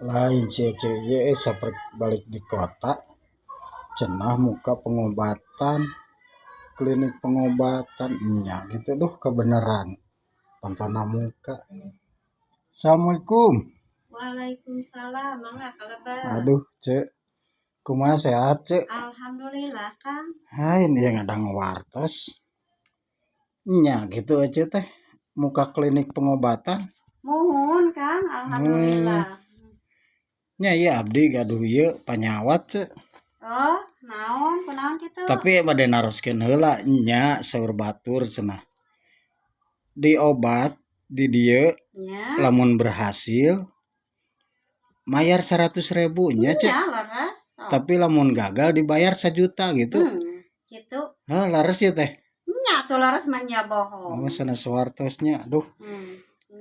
Lain si Ece ieu saprek balik di kota cenah muka pengobatan, klinik pengobatan nya gitu, duh kebenaran pantona muka. Assalamualaikum. Waalaikumsalam, mangga kalebet. Aduh, Cek, kumaha, sehat, Cek? Alhamdulillah, Kang. Hain ieu ngadang wartos nya gitu, Ece teh muka klinik pengobatan. Muhun, Kang, alhamdulillah. Nya ieu abdi gaduh ieu panyawat, Cek. Oh, naon, kunaon kitu? Tapi bade naroskeun heula nya, saur batur cenah diobat di dieu lamun berhasil mayar 100.000 nya, Cek? Nya, leres. Oh. Tapi lamun gagal dibayar 1 juta gitu. Gitu. Hah, leres ya teh? Nya tuh leres mah, nya bohong. Oh, sanes wartos nya, aduh.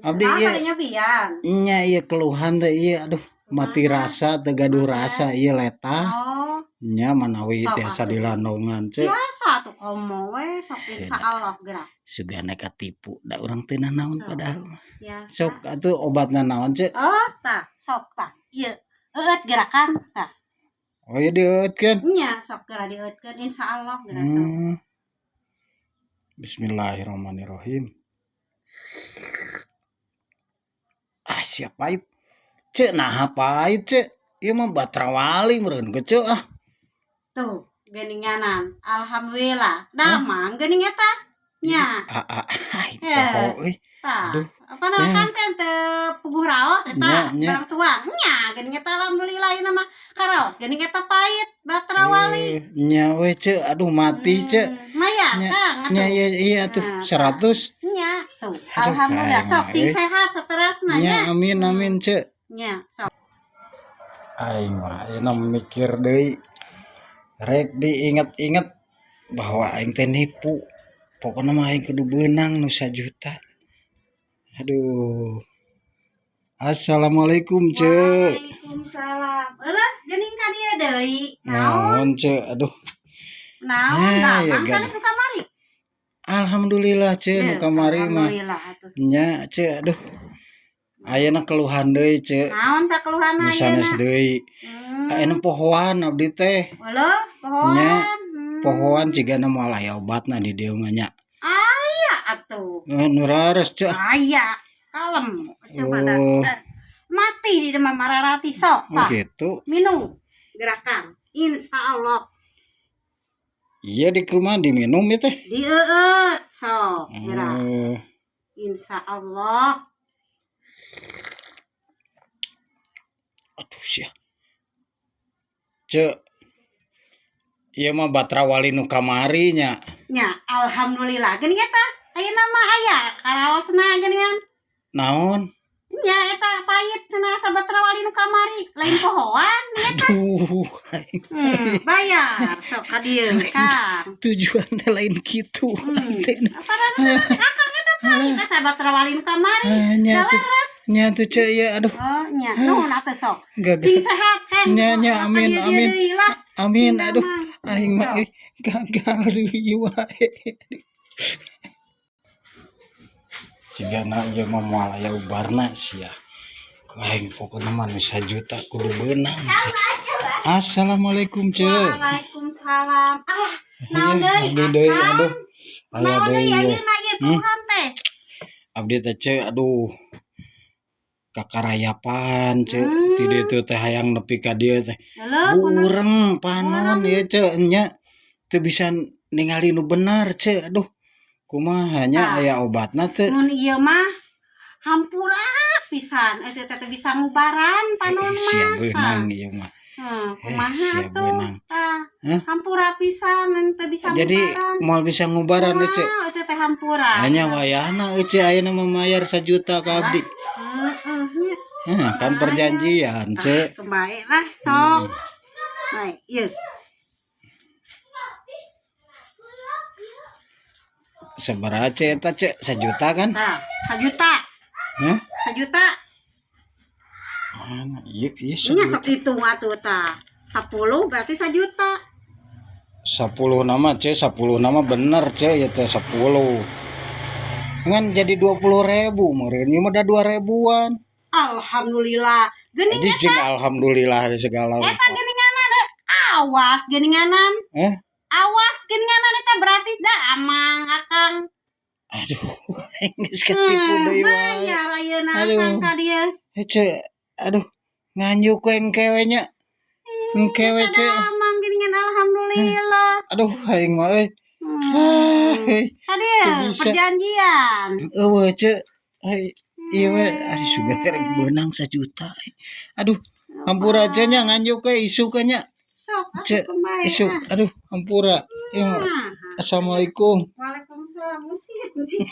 Abdi Nah, ieu kadinya bian. Nya ieu keluhan teh ieu, aduh, mati rasa, teu gaduh rasa ieu, letah. Oh, Nya manawi sok tiasa atuh. Dilandongan, Cek. Biasa tuh komo we, sok insyaallah gerak. Sugana katipu da urang teu nanaon Sok. Padahal mah. Biasa. Sok atuh, obatna naon, Cek? Oh, tah, sok tah. Ieu eueut gerakan tah. Oh iya, dieueutkeun. Nya sok geura dieueutkeun, insyaallah geura sok. Bismillahirrahmanirrahim. Ah, siap pahit. Cek, nah pahit, Cek. Ieu mah batrawali meureun ke, Cek, ah. Tuh, geuninganan. Alhamdulillah. Damang geuning eta. Nya. Ah ah, ah Eh. poho euy. Tah. Aduh. Apa na kan teh teu puguh raos eta Nya, nya. barang tuang. Nya geuning eta, alhamdulillah ieu mah karaos geuning eta pahit batrawali. Eh, nya we, Cek, aduh, mati, Cek. Mayar, Nya, Kang, nya atuh. Iya iya tuh Nah, 100. Nya tuh. Aduh, Alhamdulillah kayak sok cing mah, eh. sehat saterasna Nya nya. amin amin, Cek. Nya sok. Aing mah ayeuna mikir deui rek diinget-inget bahwa aing teh nipu. Pokokna mah aing kudu beunang nu 1 juta. Aduh. Assalamualaikum, Cek. Waalaikumsalam. Eueuh, geuning ka dieu deui. Naon? Naon, Cek? Aduh. Naon? Nah, Nah, ya mangsa gan. Nu kamari. Alhamdulillah, Cek, nu kamari mah. Alhamdulillah atuh. Nya, Cek, aduh. Ayeuna keluhan deui, Cek. Naon tah keluhan Nu sanes ayeuna? Deui. Ayeuna pohoan abdi teh. Eueuh, pohoan. Nya, pohoan cigana moal aya obatna di dieu mah nya. Aya atuh. Eh, nu rares, Cek. Aya. Kalem. Coba dah. Oh. Eh, mati di demam mararati sok Oh tah. gitu. Minum. Gerakan. Insya Allah. Iya, di kumaha, diminum ya teh? Dieueut sok gerak. Oh, Insya Allah. Aduh sia. Cek. Ieu mah batrawali nu kamari nya. Nya, alhamdulillah. Geuning eta ayeuna mah aya karaosna geuningan. Naon? Nya eta pahit cenah sabatrawali nu kamari, lain pohoan. Aduh, aing Bayar sok ka dieu, Kang. Tujuan teh lain kitu. Teh. Apa akang eta pahit teh sabatrawali nu kamari. Ah, nya Da tuh. leres. Nya tuh, Cek, ya aduh. Oh, nya nuhun atuh sok. Gagal. Cing sehat, Kang. Nya, nya, Ka amin, dieu amin. deui lah. Amin, Cing aduh. damang. Aing mah Sok. eh, gagal deui wae. Cigana ieu mah moal aya ubarna sia. Ku aing pokona mah nu 1 juta kudu beunang sia. Assalamualaikum, Cek. Waalaikumsalam. Ah, naon Iya, deui? abdi deui, Akang? aduh. Aya Naon deui deui ieu. ayeuna ieu keluhan teh? Abdi teh, Cek, aduh. Kakarayapan, Cek. Ti ditu teh hayang nepi ka dieu teh. Heueuh, kunaon? Bureng panon ieu, Cek, nya. Teu bisa ningali nu bener, Cek. Aduh. Kumaha nya, Tah. aya obatna teu? Mun ieu mah hampura pisan, teh teh bisa ngubaran panon Eh, sia mah. beunang ieu mah. Kumaha sia atuh? beunang. Tah, Hah? hampura pisan teu bisa Jadi ngubaran. moal bisa ngubaran Ece? Moal eta teh hampura. Hanya wayahna Ece ayeuna mah mayar 1 juta ka abdi. Heeh, nya. Hah, kan perjanjian, Cek. Kebaik lah sok. Baik, ieu. Sabaraha, Cek, eta, Cek? 1 juta kan? Tah, 1 juta. Hah? 1 juta. Mana? Iya, iya Nya 1 juta. sok hitung atuh tah. 10 berarti 1 juta. 10 nama, Cek, 10 nama bener, Cek, ya teh 10. Ngan jadi 20.000 meureun ieu mah da 2 ribuan. Alhamdulillah. Geuning Jadi jeung alhamdulillah ada segala eta rupa. Geuninganan deh. Awas geuninganan. Eh? Awas geuninganan eta berarti da amang akang. Aduh, aing geus ketipu deui wae. Bayar ayeuna Aduh. akang ka dieu. Eh, Ce, aduh, nganjuk we engke we nya. Engke we, Eta Ce. da amang geuningan, alhamdulillah. Aduh, aing mah euy. Hai, Ka dieu teu bisa. Perjanjian. Euweuh, Ce. Hai, ieu we aduh sugan teh rek beunang 1 juta. Aduh, hampura, Ce, nya nganjuk we isuk we nya. Sok Ce, atuh kembali. Isuk. Aduh, hampura. Ieu, Ah. Assalamualaikum. Waalaikumsalam. Musim.